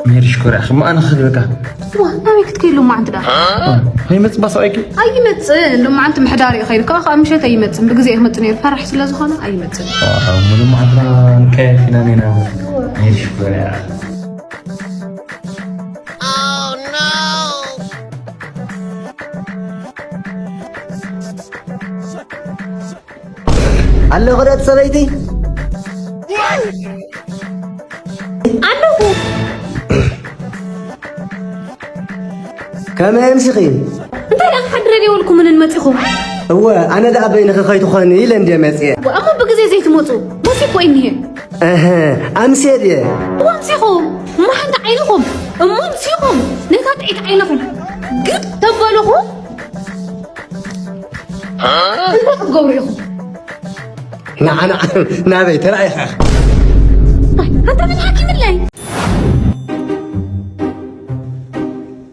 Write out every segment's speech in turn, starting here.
ሜሪ ሽኮር፣ ያኺ፣ እሞ ኣነ ክኸይድ በቃ። ዋ፣ ናበይ ክትከይድ ሎማዓንቲ ደኣ? ከይመጽእ እባ ሰብኣይኪ? ኣይመጽእን፣ ሎማዓንቲ ምሕዳር እዩ ከይዱ። ከዓ፣ ከዓ ምሸት ኣይመጽእን፣ ብግዜ እዩ ክመጽእ ነይሩ። ፈራሕ ስለ ዝኾነ ኣይመጽእን። ዋ፣ እሞ ሎማዓንቲ ደኣ ንቀያየፍ ኢና ኔና። ሜሪ ሽኮር፣ ያኺ። ኣለኹ ዶ እቲ ሰበይቲ? ኣለኹ። ከመይ ኣምሲኺ? እንታይ ደኣ ክሓድረ ደይበልኩምን መጺኹም? እወ፣ ኣነ ደኣ በይንኺ ከይትኾኒ ኢለ እንድየ መጽየ። እሞ ብግዜ ዘይትመጹ? መሲ እኮ እኒሄ። እህ፣ ኣምስየ ድየ? እሞ ኣምሲኹም። እሞ ሓንቲ ዓይንኹም። እሞ ኣምሲኹም። ነታ ጥዒት ዓይንኹም። ግጥ ተበልኹ። እንታይ ክትገብሩ ኢኹም? ንዓ፣ ንዓ፣ ናበይ ተራኢኻ? ኣይ፣ ኣንታ ምን ሓኪምለይ?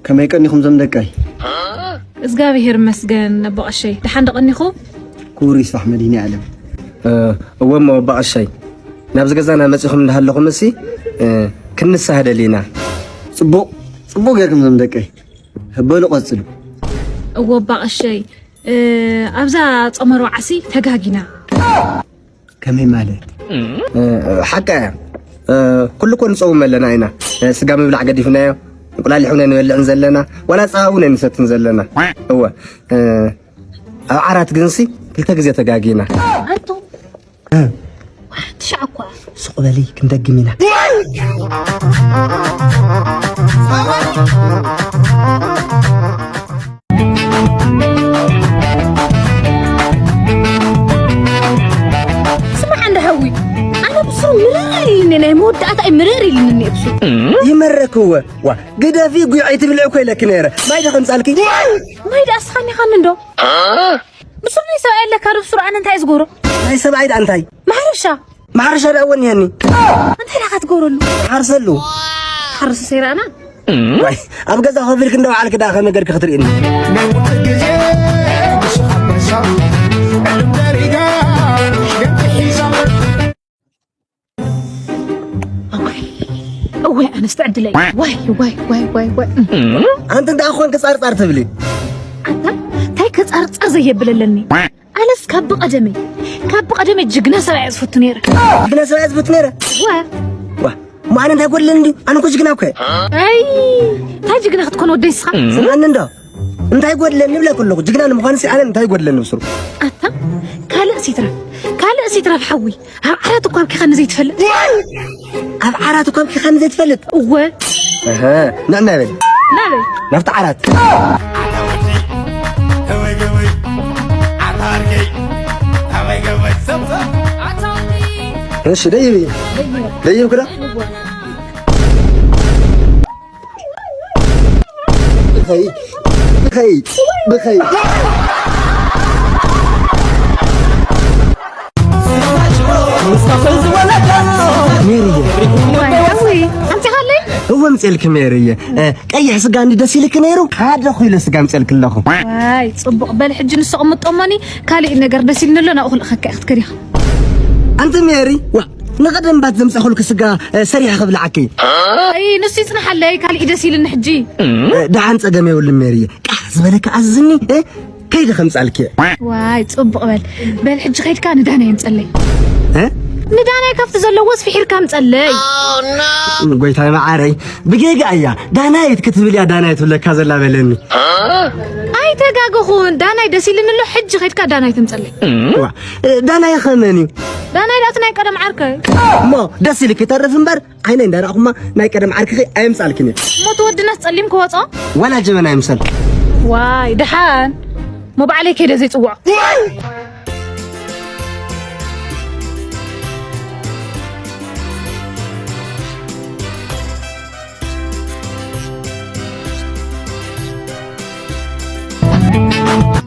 ከመይ ቀኒኹም ዞም ደቀይ? እግዚኣብሔር ይመስገን ኣቦ ቀሸይ። ደሓን ዶ ቀኒኹም? ክቡር ይስፋሕ መድኃኔ ዓለም። እ፣ እወ እሞ ኣቦ ቀሸይ፣ ናብዚ ገዛና መጺኹም እንዳሃለኹም እሲ፣ እ፣ ክንሳህ ደሊና። ጽቡቕ፣ ጽቡቕ ጌርኩም ዞም ደቀይ። በሉ ቀጽሉ። እወ ኣባ ቀሸይ፣ እ፣ ኣብዛ ጸመሮ ዓሲ ተጋጊና። ከመይ ማለት? እ፣ ሓቃ እያ። እ፣ ኩሉ እኮ ንጸውም ኣለና ኢና። እ፣ ስጋ ምብላዕ ገዲፍናዮ። እንቁላሊሕ እውን ኣይንበልዕን ዘለና። ዋላ ጸባ እውን ኣይንሰትን ዘለና። እወ፣ እ፣ ኣብ ዓራት ግንሲ ክልተ ግዜ ተጋጊና። ኣንቱ እ። ሓንቲ ሻዕ እኳ። ስቕ በሊ፣ ክንደግም ኢና። ስማዕ እንዳ ሓዊ፣ ኣነ ብስሩ ምርር ኢልኒ፣ ናይ መወዳእታ እዩ ምርር ኢልኒ እኔ ብስሩ። ይመረክ እወ። ዋ፣ ግደፊ፣ ጉዕ ኣይትብልዒ እኮ ኢለኪ ነይረ። ማይ ዶ ከምጻልኪ? ማይ ደኣ እስኻኒ ኻኒ እንዶ። ብስሩ ናይ ሰብኣይ ኣለካ ዶ? ብስሩ ኣነ እንታይ ዝገብሮ? ናይ ሰብኣይ ደኣ እንታይ? ማሕረሻ። ማሕረሻ ደኣ እወ እኒሀኒ። እንታይ ደኣ ክትገብረሉ? ሓርሰሉ። ሓርስ ሰይራና? ዋይ፣ ኣብ ገዛ ኮፍ ኢልክ እንደ በዓልክ ደኣ ከመይ ገርክ ክትርእኒ? ናይ ቁርጥ ግዜ ንስኻ ኣንበሳ፣ ዕልም ደሪጋ፣ ሽገም ሒዛ። እዋይ፣ እዋይ፣ ኣነስ ትዕድለይ። ዋይ፣ ዋይ፣ ዋይ፣ ዋይ፣ ዋይ። ኣንቲ እንታይ ኮንክ ጻርጻር ትብሊ? ኣንታ፣ እንታይ ከጻርጻር ዘየብል ኣለኒ? ኣነስ ካብ ብቐደመይ፣ ካብ ብቐደመይ ጅግና ሰብኣይ እየ ዝፈቱ ነይረ። ጅግና ሰብኣይ እየ ዝፈቱ ነይረ? እወ። ዋ፣ እሞ ኣነ እንታይ ጎድለኒ እንድዩ? ኣነ እኮ ጅግና እኮ እየ። ኣይ፣ እንታይ ጅግና ክትኮን ወደይ ንስኻ? ስምዓኒ እንዶ። እንታይ ጎድለኒ ይብለኪ ኣለኹ። ጅግና ንምዃንሲ ኣነ እንታይ ጎድለኒ ብስሩ? ኣታ፣ ካልእስ ይትረፍ፣ ካልእስ ይትረፍ ሓዊ። ኣብ ዓራት እኳ ኣብኪኻኒ ዘይትፈልጥ። ኣብ ዓራት እኳ ኣብኪኻኒ ዘይትፈልጥ? እወ። እህ፣ ንዕ ናበይ? ናበይ? ናብቲ ዓራት። እሺ፣ ደይቢ። ደይብክ ዶ? ብኸይ፣ ብኸይ፣ ብኸይ። ሜሪዬ። ዋይ፣ ሓዊ፣ ኣምጺኻለይ? እወ፣ ኣምጺኤልኪ ሜሪዬ። እ፣ ቀይሕ ስጋ እንዲ ደስ ኢልኪ ነይሩ፣ ሓደ ኪሎ ስጋ ኣምጺኤልኪ ኣለኹ። ዋይ፣ ጽቡቕ። በል፣ ሕጂ ንሱ ቅምጦ እሞኒ፣ ካሊእ ነገር ደስ ኢልኒ ኣሎ፣ ናብኡ ክልእኸኪ እየ ክትከዲ ኢኻ። ኣንቲ ሜሪ፣ ዋ፣ ንቐደም ባት ዘምጻኹልኪ ስጋ፣ እ፣ ሰሪሐ ክብልዓኪ። ኣይ፣ ንሱ ይጽንሓለይ፣ ካሊእ ደስ ኢልኒ ሕጂ። እ፣ ደሓን ጸገም የብሉን ሜሪዬ። ቃሕ ዝበለኪ ኣዝዝኒ፣ እ፣ ከይደ ከምጻልኪ። ዋይ፣ ጽቡቕ በል። በል፣ ሕጂ ከይድካ ንዳናይ ኣምጸለይ። እ? ንዳናይ ካብቲ ዘለዎ ስፊሒርካ ኣምጸለይ። ጎይታይ መዓረይ፣ ብጌጋ እያ። ዳናይት ክትብል እያ፣ ዳናይት ትብለካ ዘላ በለኒ። ኣይተጋገኹን፣ ዳናይ ደስ ኢልኒ ኣሎ፣ ሕጂ ከይድካ ዳናይ ተምጸለይ። ዋ፣ እ፣ ዳናይ ኸመን እዩ? ዳናይ ዳእቲ ናይ ቀደም ዓርከይ። እሞ ደስ ኢልኪ ተርፍ እምበር፣ ዓይነይ እንዳረኣኹማ ናይ ቀደም ዓርክኺ ኣየምጻልክን እየ። እሞ እቲ ወድና ጸሊም ክወጾ? ዋላ ጀበና ይምሰል። ዋይ፣ ደሓን። እሞ ባዕለይ ከይደ ዘይጽውዖ።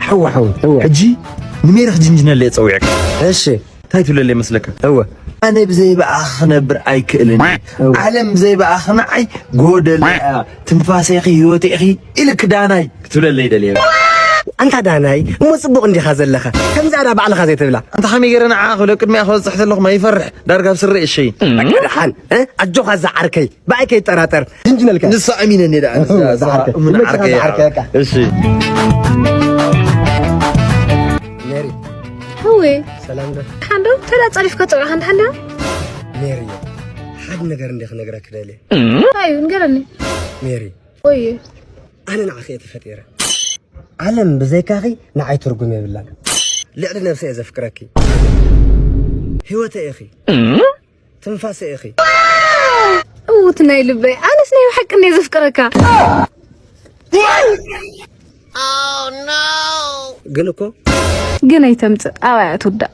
ሓዋ፣ ሓዋ፣ እወ። ሕጂ ንሜሪ ክጅንጅነለይ ጸዊዐካ። እሺ። እንታይ ትብለለይ መስለካ? እወ። ኣነ ብዘይ ብኣኺ ክነብር ኣይክእልን። እወ። ዓለም ብዘይ ብኣኺ ንዓይ ጎደሎ እያ። ትንፋሰይ ኢኺ፣ ህይወተይ ኢኺ ኢልክ ዳናይ ክትብለለይ ደልየ። ኣንታ ዳናይ፣ እሞ ጽቡቕ እንዲኻ ዘለኻ? ከምዚ ኣዳ ባዕልኻ ዘይትብላ። ኣንታ ከመይ ገይረ ንዓኻ ክብሎ ቅድሚኣ ክበጽሕ ዘለኹ ማይ ይፈርሕ። ዳርጋ ኣብ ስረ እሸይ። በቃ ደሓን፣ እ? ኣጆኻ እዛ ዓርከይ። ብኣይ ከይጠራጠር። ድንጅነልካ። ንሳ ኣሚነኒ ደኣ፣ ንሳ፣ እዛ ዓርከይ። እዛ እሙን ይመችኻ ዓርከይ። እዛ ዓርከይ፣ በቃ። እሺ። ሜሪ፣ ሃወይ። ሰላም ዶ? ሓንዶ ተዳ ጸሪፍካ ጸውዕኻ እንተ ሓንዳ? ሜሪ፣ ሓደ ነገር እንደ ክነግረክ ደልየ። ኣዩ፣ ንገረኒ። ሜሪ። ወይ። ኣነ ንዓኺ እየ ተፈጢረ። ዓለም ብዘይካኺ ንዓይ ትርጉም የብላን። ልዕሊ ነብሰ እየ ዘፍቅረኪ። ህይወተ ኢኺ። ትንፋሰ ኢኺ። እውት ናይ ልበይ፣ ኣነስ ናይ ብሓቂ እንደ ዘፍቅረካ። ግን እኮ ግን ኣይተምጽእ፣ ኣባያ ትውዳእ።